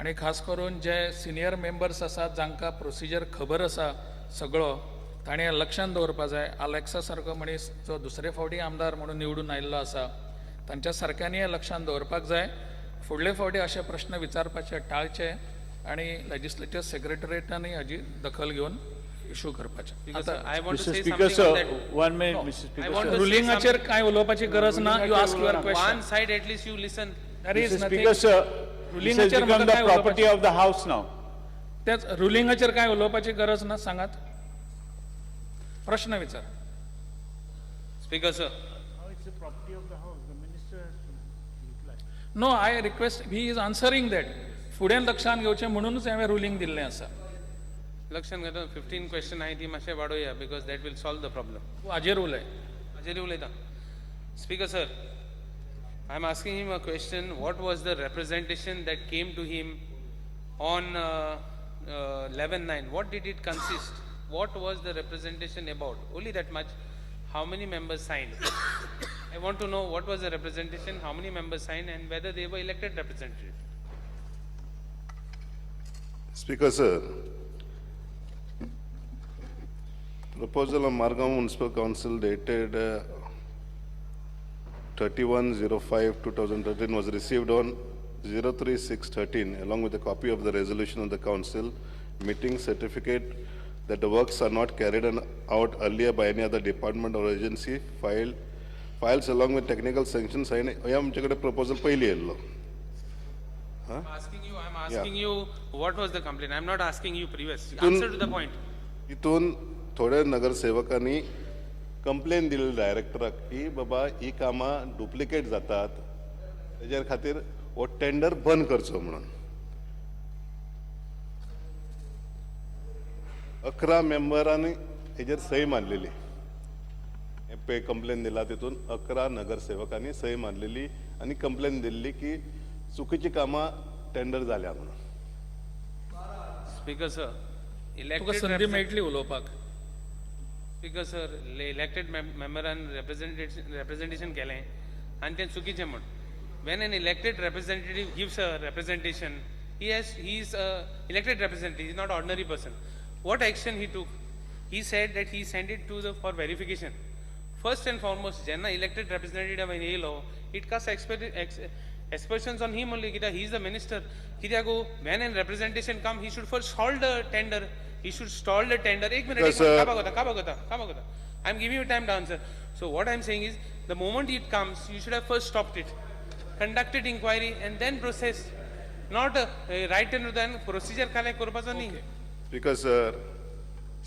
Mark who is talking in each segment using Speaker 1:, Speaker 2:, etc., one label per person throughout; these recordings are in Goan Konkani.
Speaker 1: आनी खास करून जे सिनियर मेंबर्स आसात जांकां प्रोसिजर खबर आसा सगळो, ताणें लक्षांत दवरपा जाय. आलेक्सा सारको मनीस जो दुसरे फावटी आमदार म्हणून निवडून आयिल्लो आसा, तांच्या सारक्यांनी हें लक्षांत दवरपाक जाय. फुडले फावटी अशे प्रश्न विचारपाचे टाळचे आनी लेजिस्लेचर सेक्रेटरीटांनी हाजी दखल घेवन इशू करपाचें. आतां
Speaker 2: I want to
Speaker 3: Mr.
Speaker 2: Say
Speaker 3: Speaker,
Speaker 2: something on
Speaker 3: sir,
Speaker 2: that.
Speaker 3: one minute, Mr.
Speaker 2: I
Speaker 3: Speaker,
Speaker 2: want
Speaker 3: sir.
Speaker 2: to say
Speaker 1: रुलिंगाचेर कांय उलोवपाची गरज ना. You ask your question.
Speaker 2: One side at least you listen.
Speaker 1: There is
Speaker 3: Mr.
Speaker 1: Nothing.
Speaker 3: Speaker, sir, this has
Speaker 1: रुलिंगाचेर
Speaker 3: become
Speaker 1: म्हाका
Speaker 3: the
Speaker 1: कांय
Speaker 3: property
Speaker 1: उलोवपाचें
Speaker 3: of the house now.
Speaker 1: तेच रुलिंगाचेर कांय उलोवपाची गरज ना. सांगात, प्रश्न विचार.
Speaker 2: Speaker sir,
Speaker 1: No, I request, he is answering that. फुडें लक्षांत घेवचें म्हणूनच हांवें रुलींग दिल्लें आसा.
Speaker 2: लक्षात घेता 15 क्वेश्चन आहे ती मातशें वाडोवया because that will solve the problem.
Speaker 1: तूं हाजेर उलय.
Speaker 2: हाजेर उलयता. Speaker sir, I am asking him a question. What was the representation that came to him on 11/9? What did it consist? What was the representation about? Only that much. How many members signed? I want to know what was the representation, how many members signed, and whether they were elected representatives.
Speaker 4: Speaker, sir, proposal of Margao Municipal Council dated 31/05/2013 was received on 03/6/13 along with a copy of the resolution of the council meeting certificate that the works are not carried out earlier by any other department or agency filed files along with technical sanctions signed. हे आमचे कडेन proposal पयलीं येयल्लो.
Speaker 2: I'm asking you, what was the complaint? I'm not asking you previous.
Speaker 4: Itun-
Speaker 2: Answer to the point.
Speaker 4: तितून थोड्या नगरसेवकांनी कंप्लेन दिली डायरेक्टराक की बाबा ही कामां डुप्लिकेट जातात, तेजेर खातीर हो टेंडर बंद करचो म्हणून. 11 मेंबरांनी हेजेर सही मारलेली. हे पे कंप्लेन दिला तितून 11 नगरसेवकांनी सही मारलेली आनी कंप्लेन दिल्ली की चुकीची कामां टेंडर जाल्या म्हणून.
Speaker 2: Speaker sir,
Speaker 1: तुका
Speaker 2: elected
Speaker 1: संदी मेळटली उलोवपाक.
Speaker 2: स्पीकर सर, इलेक्टेड मेंबरान representation केलें आनी तें चुकीचें म्हूण. When an elected representative gives a representation, he is a elected representative, is not ordinary person. What action he took? He said that he send it to the for verification. First and foremost, जेन्ना इलेक्टेड रिप्रेझेंटेटिव्ह येयलो, it cast aspersions on him only, कित्याक he is the minister. कित्याक when an representation come, he should first halt the tender. He should stall the tender. एक मिनिट, एक
Speaker 4: Yes,
Speaker 2: minute,
Speaker 4: sir.
Speaker 2: का बघता, का बघता, का बघता. I am giving you time to answer. So what I am saying is, the moment it comes, you should have first stopped it, conducted inquiry and then process, not right and then procedure collect करपाचो न्ही.
Speaker 4: स्पीकर सर,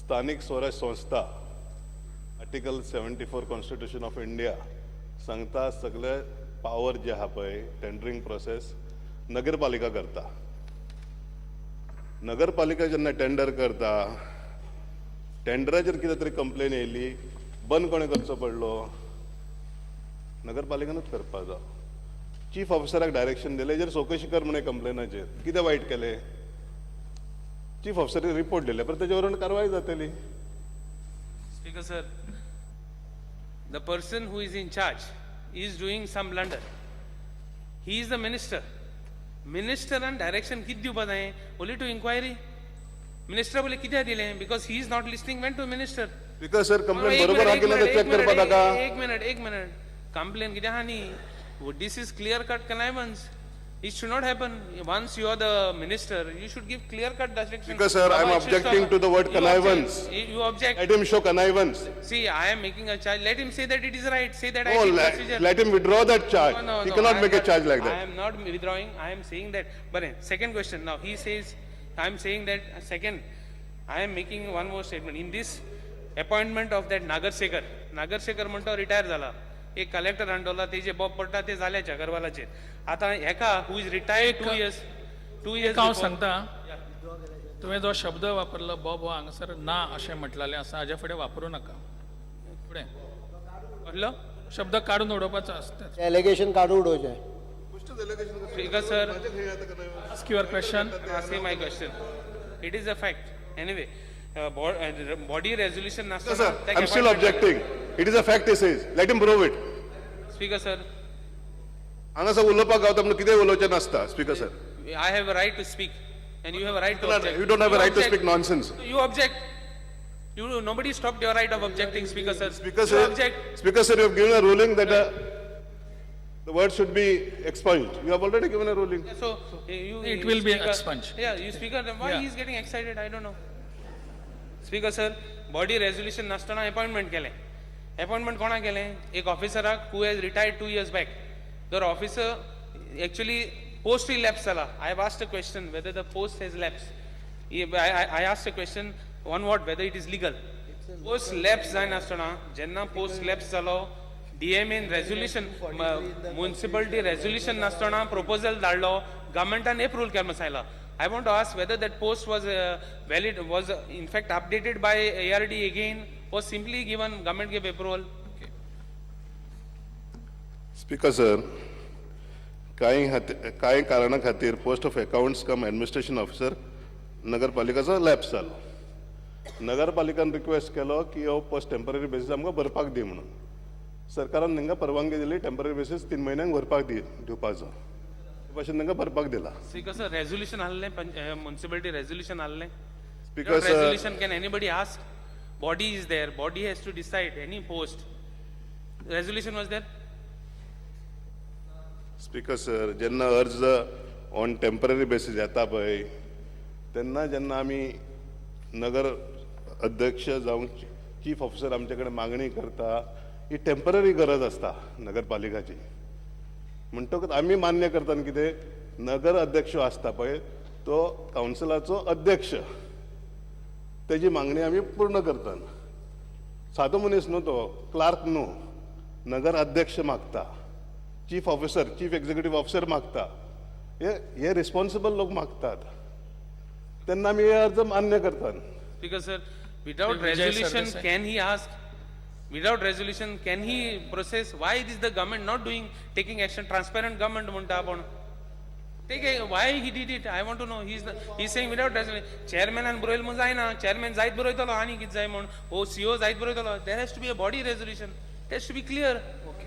Speaker 4: स्थानिक स्वराज संस्था article 74 constitution of India सांगता, सगळे पावर जे आहा पळय टेंडरिंग प्रोसेस नगरपालिका करता. नगरपालिका जेन्ना टेंडर करता, टेंडराचेर कितें तरी कंप्लेन येयली, बंद कोणें करचो पडलो? नगरपालिकानूच करपा जाय. चीफ ऑफिसराक डायरेक्शन दिलें, हेजेर चवकशी कर म्हणे, कंप्लेनाचेर कितें वायट केलें. चीफ ऑफिसर रिपोर्ट दिले पर तेजे वरून कारवाय जातली.
Speaker 2: Speaker sir, the person who is in charge is doing some blunder. He is the minister. मिनिस्टरान direction कितें दिवपा जाय? Only to inquiry. Minister बोले कित्याक दिलें? Because he is not listening when to minister.
Speaker 4: Speaker sir, complain
Speaker 2: एक
Speaker 4: बरोबर
Speaker 2: मिनिट,
Speaker 4: आहा
Speaker 2: एक
Speaker 4: की ना
Speaker 2: मिनिट,
Speaker 4: ते
Speaker 2: एक
Speaker 4: चॅक करपा
Speaker 2: मिनिट,
Speaker 4: नाका.
Speaker 2: एक मिनिट, एक मिनिट. कंप्लेन कितें आहा न्ही, this is clear cut connivance. It should not happen. Once you are the minister, you should give clear cut direction.
Speaker 4: Speaker sir, I am objecting to the word connivance.
Speaker 2: You object.
Speaker 4: Let him show connivance.
Speaker 2: See, I am making a charge. Let him say that it is right. Say that I
Speaker 4: No,
Speaker 2: did
Speaker 4: let,
Speaker 2: procedure.
Speaker 4: Let him withdraw that charge.
Speaker 2: No, no,
Speaker 4: He
Speaker 2: no,
Speaker 4: cannot
Speaker 2: I am
Speaker 4: make a
Speaker 2: not-
Speaker 4: charge like
Speaker 2: I
Speaker 4: that.
Speaker 2: am not withdrawing. I am saying that. But second question. Now he says, I am saying that second. I am making one more statement. In this appointment of that Nagarsekar, Nagarsekar म्हणतो retire झाला. एक कलेक्टर हाडला, तेजे बोब पडटा ते जाल्याचे अगरवालाचेर. आतां हेका who is retired 2 years, 2 years.
Speaker 1: एक हांव सांगता, तुवें जो शब्द वापरलो बॉब, हो हांगासर ना अशें म्हटलेलें आसा. हाज्या फुडें वापरूं नाका फुडें. शब्द काडून उडोवपाचो आसता.
Speaker 5: एलिगेशन काडून उडोवचें.
Speaker 2: Speaker sir,
Speaker 1: Ask your question.
Speaker 2: I'm asking my question. It is a fact. Anyway, body resolution
Speaker 4: No,
Speaker 2: नासतना
Speaker 4: sir,
Speaker 2: ताका
Speaker 4: I am still
Speaker 2: appointment-
Speaker 4: objecting. It is a fact, he says. Let him prove it.
Speaker 2: Speaker sir,
Speaker 4: हांगासर उलोवपाक गावता म्हणून कितें उलोवचें नासता, speaker sir.
Speaker 2: I have a right to speak and you have a right to object.
Speaker 4: You don't have a right to
Speaker 2: Object.
Speaker 4: Speak nonsense.
Speaker 2: You object. You, nobody stopped your right of objecting, Speaker sir.
Speaker 4: Speaker
Speaker 2: You
Speaker 4: sir,
Speaker 2: object.
Speaker 4: Speaker sir, you have given a ruling that the word should be expunged. You have already given a ruling.
Speaker 2: So, you.
Speaker 1: It will be
Speaker 2: Speaker-
Speaker 1: expunged.
Speaker 2: Yeah, you speaker, then why
Speaker 1: Yeah.
Speaker 2: he is getting excited, I don't know. Speaker sir, body resolution नासतना appointment केलें. Appointment कोणाक केलें? एक ऑफिसराक who has retired 2 years back. The officer actually post lapse जाला. I have asked a question whether the post has lapsed. I asked a question on what, whether it is legal. Post lapse जायनासतना जेन्ना पोस्ट लॅप्स जालो, डीएमएन रेजोल्युशन, मुन्सिपालिटी रेजोल्युशन नासतना प्रपोजल धाडलो, गव्हर्मेंटान एप्रूवल केलें म्हणून सांगलां. I want to ask whether that post was valid, was in fact updated by ARD again, was simply given, government gave approval.
Speaker 4: Speaker sir, कांय कारणा खातीर post of accounts cum administration officer नगरपालिकाचो lapse जालो. नगरपालिकान रिक्वेस्ट केलो की हो पोस्ट टेंपररी बेसीस आमकां भरपाक दी म्हणून. सरकारान तांकां परवानगी दिली, टेंपररी बेसीस 3 म्हयन्यांक भरपाक दी दिवपाचो. ते भाशेन तांकां भरपाक दिला.
Speaker 2: स्पीकर सर, रेजोल्युशन आहलें, मुन्सिपालिटी रेजोल्युशन आहलें.
Speaker 4: Speaker sir,
Speaker 2: Resolution, can anybody ask? Body is there, body has to decide any post. Resolution was there?
Speaker 4: Speaker sir, जेन्ना अर्ज ऑन टेंपररी बेसीस येता पळय, तेन्ना जेन्ना आमी नगर अध्यक्ष जावं चीफ ऑफिसर आमचे कडेन मागणी करता, ही टेंपररी गरज आसता नगरपालिकाची. म्हणटकच आमी मान्य करता कितें, नगर अध्यक्ष आसता पळय तो कावन्सिलाचो अध्यक्ष, तेजी मागणी आमी पूर्ण करतात. सादो मनीस न्हू तो, क्लार्क न्हू. नगर अध्यक्ष मागता, chief officer, chief executive officer मागता, हे हे रिस्पॉन्सिबल लोक मागतात, तेन्ना आमी हे अर्ज मान्य करतात.
Speaker 2: Speaker sir, without
Speaker 1: Vijay
Speaker 2: resolution,
Speaker 1: Sardesai.
Speaker 2: Can he ask? Without resolution, can he process? Why is the government not doing, taking action? Transparent government म्हणटा आपण. Take a, why he did it? I want to know. He's saying without resolution. Chairman बरयल म्हूण जायना. Chairman जायत बरयतलो आनी कितें जाय म्हूण. ओ CEO जायत बरयतलो. There has to be a body resolution. That has to be clear.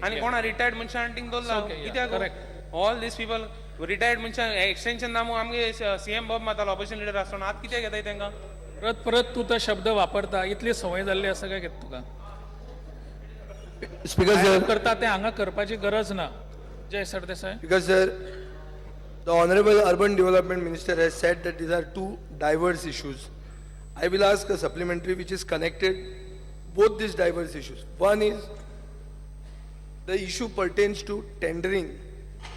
Speaker 2: आनी कोणा रिटायर्ड मनशान थिंग दवरला.
Speaker 1: Okay, yeah,
Speaker 2: कित्याक?
Speaker 1: Correct.
Speaker 2: All these people retired मनशां एक्सटेन्शन ना म्हूण आमगे सीएम बाब मारतालो ऑपोजिशन लिडर आसतना. आतां कित्याक घेताय तांकां?
Speaker 1: परत परत तूं तो शब्द वापरता, इतली संवय जाल्ली आसा काय कितें तुका?
Speaker 3: Speaker sir,
Speaker 1: करता तें हांगा करपाची गरज ना. Jay Sardesai.
Speaker 3: Speaker sir, the Honorable Urban Development Minister has said that these are two diverse issues. I will ask a supplementary which is connected both these diverse issues. One is the issue pertains to tendering.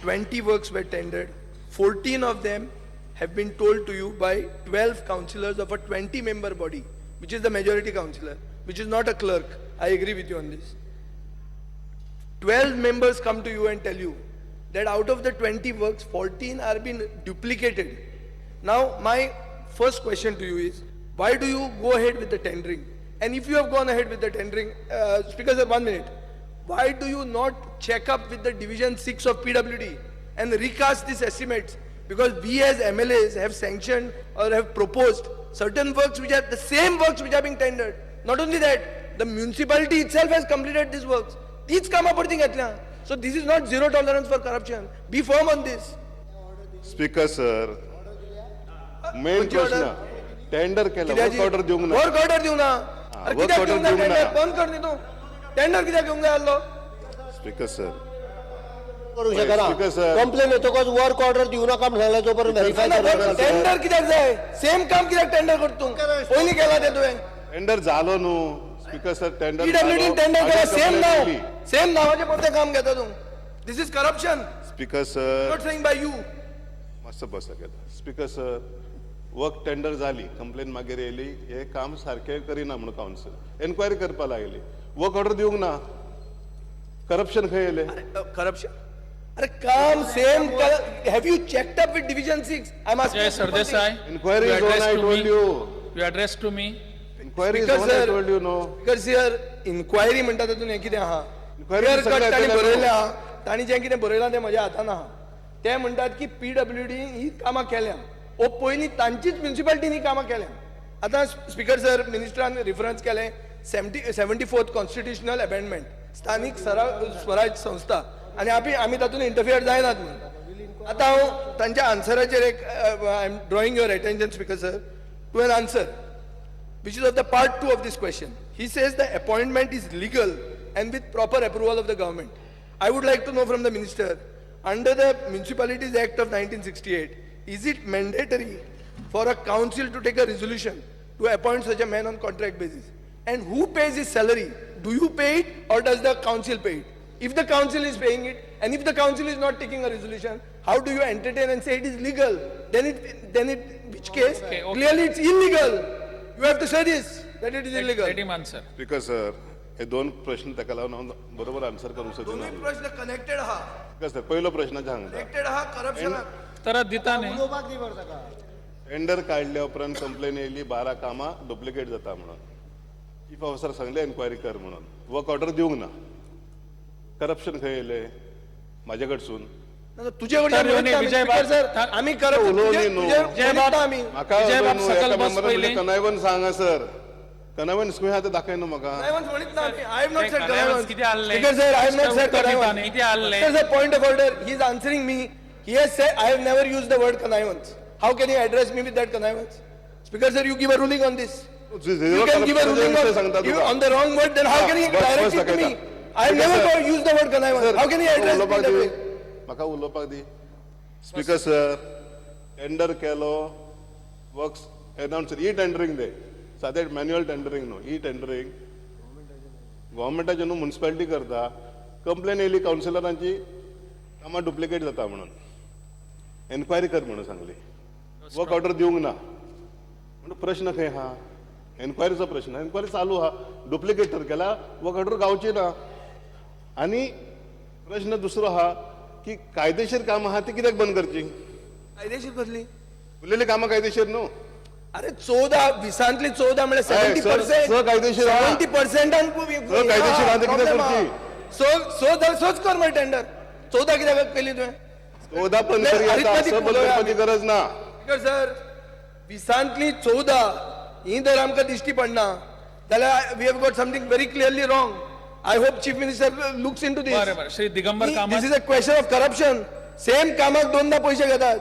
Speaker 3: 20 works were tendered. 14 of them have been told to you by 12 councillors of a 20-member body, which is the majority councillor, which is not a clerk. I agree with you on this. 12 members come to you and tell you that out of the 20 works, 14 are being duplicated. Now, my first question to you is, why do you go ahead with the tendering? And if you have gone ahead with the tendering, Speaker sir, 1 minute. Why do you not check up with the Division 6 of PWD and recast these estimates? Because we as MLAs have sanctioned or have proposed certain works which are the same works which are being tendered. Not only that, the municipality itself has completed these works. तीच कामां परती घेतल्या. So this is not zero tolerance for corruption. Be firm on this.
Speaker 4: Speaker sir, main
Speaker 3: खंयची
Speaker 4: प्रश्न,
Speaker 3: order?
Speaker 4: Tender केला, वर्क ऑर्डर दिवंक ना.
Speaker 3: वर्क ऑर्डर दिवंक ना. अरे
Speaker 4: work
Speaker 3: कित्याक
Speaker 4: order
Speaker 3: दिवंक ना
Speaker 4: दिवंक ना.
Speaker 3: टेंडर बंद कर न्ही तूं. टेंडर कित्याक घेवंक जाय आसलो?
Speaker 4: स्पीकर सर,
Speaker 5: करूंक शकना.
Speaker 4: Speaker sir.
Speaker 5: Complain येतकच वर्क ऑर्डर दिवं नाका म्हण सांगलें, जोपर्यंत व्हेरीफाय करना.
Speaker 3: टेंडर कित्याक जाय? सेम काम कित्याक टेंडर करता तूं? पयलीं केला तें तुवें.
Speaker 4: टेंडर जालो न्हू स्पीकर सर, टेंडर.
Speaker 3: पीडब्ल्यूडीन टेंडर केला, सेम नाव, सेम नावाचें परतें काम घेता तूं. This is corruption.
Speaker 4: Speaker sir,
Speaker 3: Not saying by you.
Speaker 4: मातसो बसा घेता. स्पीकर सर, वर्क टेंडर जाली, कंप्लेन मागीर येयली, हें काम सारकें करिना म्हणून कावन्सील एन्क्वायरी करपा लागली. वर्क ऑर्डर दिवंक ना, करप्शन खंय येयलें?
Speaker 3: करप्शन? अरे काम same. Have you checked up with Division 6? I am
Speaker 1: Jay Sardesai.
Speaker 4: Inquiry
Speaker 1: you
Speaker 4: is on,
Speaker 1: address
Speaker 4: I
Speaker 1: to
Speaker 4: told
Speaker 1: me.
Speaker 4: You.
Speaker 1: You address to me.
Speaker 4: Inquiry is
Speaker 3: Speaker
Speaker 4: on, I
Speaker 3: sir,
Speaker 4: told you, no.
Speaker 3: Because here inquiry म्हणटा तातूंत हें कितें आहा?
Speaker 4: Inquiry
Speaker 3: clear
Speaker 4: सगळें
Speaker 3: कट तांणी
Speaker 4: येतलें.
Speaker 3: बरयलें आहा. तांणी जें कितें बरयलां तें म्हज्या हातान आहा. ते म्हणटात की पीडब्ल्यूडी ही कामां केल्या ओ पयलीं तांचीच म्युन्सिपालिटीन ही कामां केल्या. आतां स्पीकर सर, मिनिस्टरान रिफरन्स केलें 74th constitutional amendment, स्थानीक स्वराज संस्था, आनी आमी तातूंत इंटरफियर जायनात म्हणून. आतां हांव तांच्या आन्सराचेर एक, I am drawing your attention, Speaker sir, to an answer which is of the part 2 of this question. He says the appointment is legal and with proper approval of the government. I would like to know from the minister, under the Municipalities Act of 1968, is it mandatory for a council to take a resolution to appoint such a man on contract basis? And who pays his salary? Do you pay it or does the council pay it? If the council is paying it, and if the council is not taking a resolution, how do you entertain and say it is legal? Then it, which case,
Speaker 1: Okay.
Speaker 3: clearly it's illegal. You have to say this, that it is illegal.
Speaker 1: Let him answer.
Speaker 4: Speaker sir, हे दोन प्रश्न ताका लागून हांव बरोबर आन्सर करूंक सोदिना.
Speaker 3: दोन्ही प्रश्न कनेक्टेड आहा.
Speaker 4: स्पीकर सर, पयलो प्रश्न सांगता.
Speaker 3: कनेक्टेड आहा करप्शन.
Speaker 1: तर दिता न्ही.
Speaker 5: उलोवपाक दी बरं ताका.
Speaker 4: टेंडर काडल्या उपरांत कंप्लेन येयली 12 कामां डुप्लिकेट जाता म्हणून. चीफ ऑफिसर सांगले एन्क्वायरी कर म्हणून, वर्क ऑर्डर दिवंक ना. करप्शन खंय येयलें म्हाजे कडसून?
Speaker 3: तुझे कडल्यान
Speaker 1: तर
Speaker 3: म्हणत
Speaker 1: विजय
Speaker 3: ना आमी,
Speaker 1: बाब-
Speaker 3: सर, आमी करप्शन
Speaker 4: उलोवनी न्हू.
Speaker 1: विजय बाब-
Speaker 3: आमी
Speaker 4: म्हाका
Speaker 1: विजय बाब,
Speaker 4: न्हू,
Speaker 1: सकल
Speaker 4: एका
Speaker 1: बस
Speaker 4: मेंबरान
Speaker 1: पयलीं.
Speaker 4: म्हणलें कनायवन सांगा सर, कनायवन खंय आहा तें दाखय न्हू म्हाका.
Speaker 3: कनायवन्स म्हणीत ना आमी. I have not
Speaker 2: ते
Speaker 3: सेड
Speaker 2: कनायवन्स
Speaker 3: कनायवन्स.
Speaker 2: कितें आहलें?
Speaker 3: Speaker sir, I have not said
Speaker 1: उत्तर दिता
Speaker 3: कनायवन्स.
Speaker 1: न्ही.
Speaker 2: कितें आहलें?
Speaker 3: Sir, sir, point of order, he is answering me. He has said I have never used the word connivance. How can you address me with that connivance? Speaker sir, you give a ruling on this. You can give a ruling
Speaker 4: सांगता
Speaker 3: on, you,
Speaker 4: तुका.
Speaker 3: On the wrong word, then how
Speaker 4: हा,
Speaker 3: can he
Speaker 4: bus,
Speaker 3: direct
Speaker 4: bus
Speaker 3: it to me?
Speaker 4: दाखयता.
Speaker 3: I have
Speaker 4: Speaker
Speaker 3: never
Speaker 4: sir,
Speaker 3: used the word connivance. How can he address me
Speaker 4: उलोवपाक
Speaker 3: that
Speaker 4: the
Speaker 3: way?
Speaker 4: म्हाका उलोवपाक दी. स्पीकर सर, टेंडर केलो, वर्क्स एनावन्स, ई टेंडरींग दे, सादें मॅन्युअल टेंडरींग न्हू, ई टेंडरींग गव्हर्मेंटाचे न्हू, मुन्सिपालिटी करता. कंप्लेन येयली कावन्सिलरांची कामां डुप्लिकेट जाता म्हणून, एन्क्वायरी कर म्हणून सांगली, वर्क ऑर्डर दिवंक ना. म्हणून प्रश्न खंय आहा? एन्क्वायरीचो प्रश्न. एन्क्वायरी चालू आहा. डुप्लिकेट तर केला, वर्क ऑर्डर गावची ना. आनी प्रश्न दुसरो आहा की कायदेशीर कामां आहा ती कित्याक बंद करची?
Speaker 3: कायदेशीर कसली?
Speaker 4: उरलेली कामां कायदेशीर न्हू.
Speaker 3: अरे, 14, 20तांतली 14 म्हळ्यार 70
Speaker 4: हय,
Speaker 3: पर्सेंट.
Speaker 4: स कायदेशीर आहा.
Speaker 3: 70 पर्सेंटान
Speaker 4: स कायदेशीर आहा, ते कित्याक करची?
Speaker 3: स स जाल्यार सच कर मरे टेंडर. 14 कित्याक केली तुवें?
Speaker 4: 14 बंद करी
Speaker 3: नाही,
Speaker 4: आता,
Speaker 3: arithmetic
Speaker 4: स बंद
Speaker 3: उलोवया
Speaker 4: करपाची
Speaker 3: आमी.
Speaker 4: गरज ना.
Speaker 3: स्पीकर सर, 20तांतली 14 ही जर आमकां दिश्टी पडना जाल्यार we have got something very clearly wrong. I hope Chief Minister looks into this.
Speaker 1: बरें बरें, Shri Digambar
Speaker 3: this
Speaker 1: Kamat.
Speaker 3: Is a question of corruption. Same कामाक दोनदा पयशे घेतात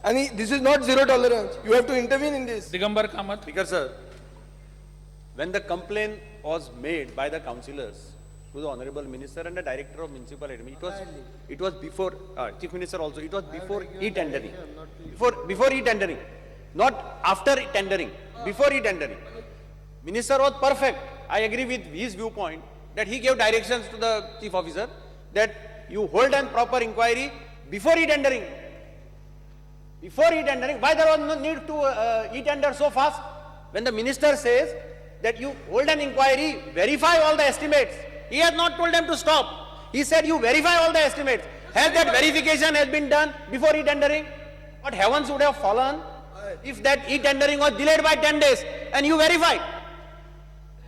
Speaker 3: आनी this is not zero tolerance. You have to intervene in this.
Speaker 1: Digambar Kamat.
Speaker 6: Speaker sir, when the complaint was made by the councillors to the honorable minister and the director of municipal admin, it was before, chief minister also, it was before e-tendering. Before e-tendering, not after tendering, before e-tendering. Minister was perfect. I agree with his viewpoint that he gave directions to the chief officer that you hold an proper inquiry before e-tendering. Before e-tendering, why there was no need to e-tender so fast? When the minister says that you hold an inquiry, verify all the estimates, he has not told them to stop. He said you verify all the estimates. Has that verification has been done before e-tendering? What heavens would have fallen if that e-tendering was delayed by 10 days and you verified?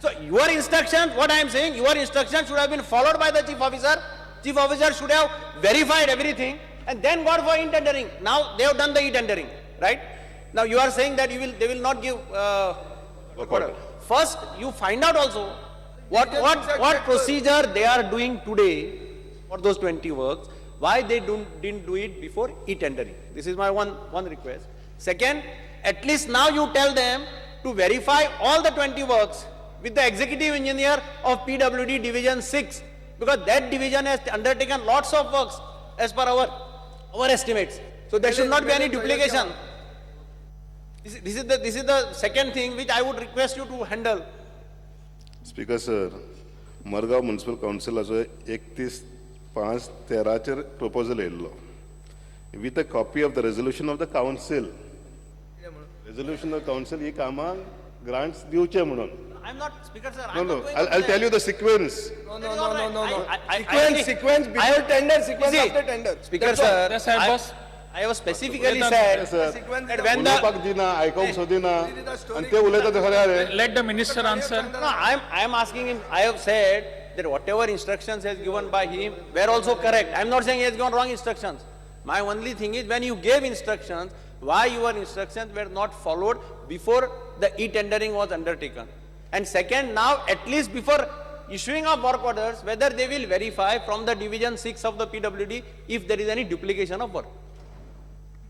Speaker 6: So your instructions, what I am saying, your instructions should have been followed by the chief officer. Chief officer should have verified everything and then gone for e-tendering. Now they have done the e-tendering, right? Now you are saying that you will, they will not give
Speaker 4: Work order.
Speaker 6: First, you find out also what procedure they are doing today for those 20 works, why they didn't do it before e-tendering. This is my one request. Second, at least now you tell them to verify all the 20 works with the executive engineer of PWD Division 6, because that division has undertaken lots of works as per our estimates. So there should not be any duplication. This is the second thing which I would request you to handle.
Speaker 4: Speaker sir, Margao municipal कावन्सिलाचो 31/5/13चेर proposal येयल्लो with a copy of the resolution of the council. Resolution of council ही कामां ग्रांट्स दिवचे म्हणून.
Speaker 6: I am not, Speaker sir, I
Speaker 4: no
Speaker 6: am
Speaker 4: no,
Speaker 6: not going
Speaker 4: I
Speaker 6: up
Speaker 4: tell
Speaker 6: there.
Speaker 4: You the sequence.
Speaker 3: No, no, no, no, no, no.
Speaker 6: I
Speaker 3: Sequence,
Speaker 6: agree.
Speaker 3: Sequence before tender, sequence
Speaker 6: See,
Speaker 3: after tender.
Speaker 6: Speaker
Speaker 3: That's all.
Speaker 6: sir,
Speaker 1: Yes, sir, boss.
Speaker 6: I have specifically
Speaker 1: Yes,
Speaker 6: said
Speaker 4: sir,
Speaker 3: Sequence
Speaker 6: that when the,
Speaker 4: उलोवपाक दिना, आयकोंक सोदिना आनी ते उलयता ते खरें अरे.
Speaker 1: Let the minister answer.
Speaker 6: No, I am asking him, I have said that whatever instructions has given by him were also correct. I am not saying he has given wrong instructions. My only thing is, when you gave instructions, why your instructions were not followed before the e-tendering was undertaken? And second, now at least before issuing of work orders, whether they will verify from the division 6 of the PWD if there is any duplication of work.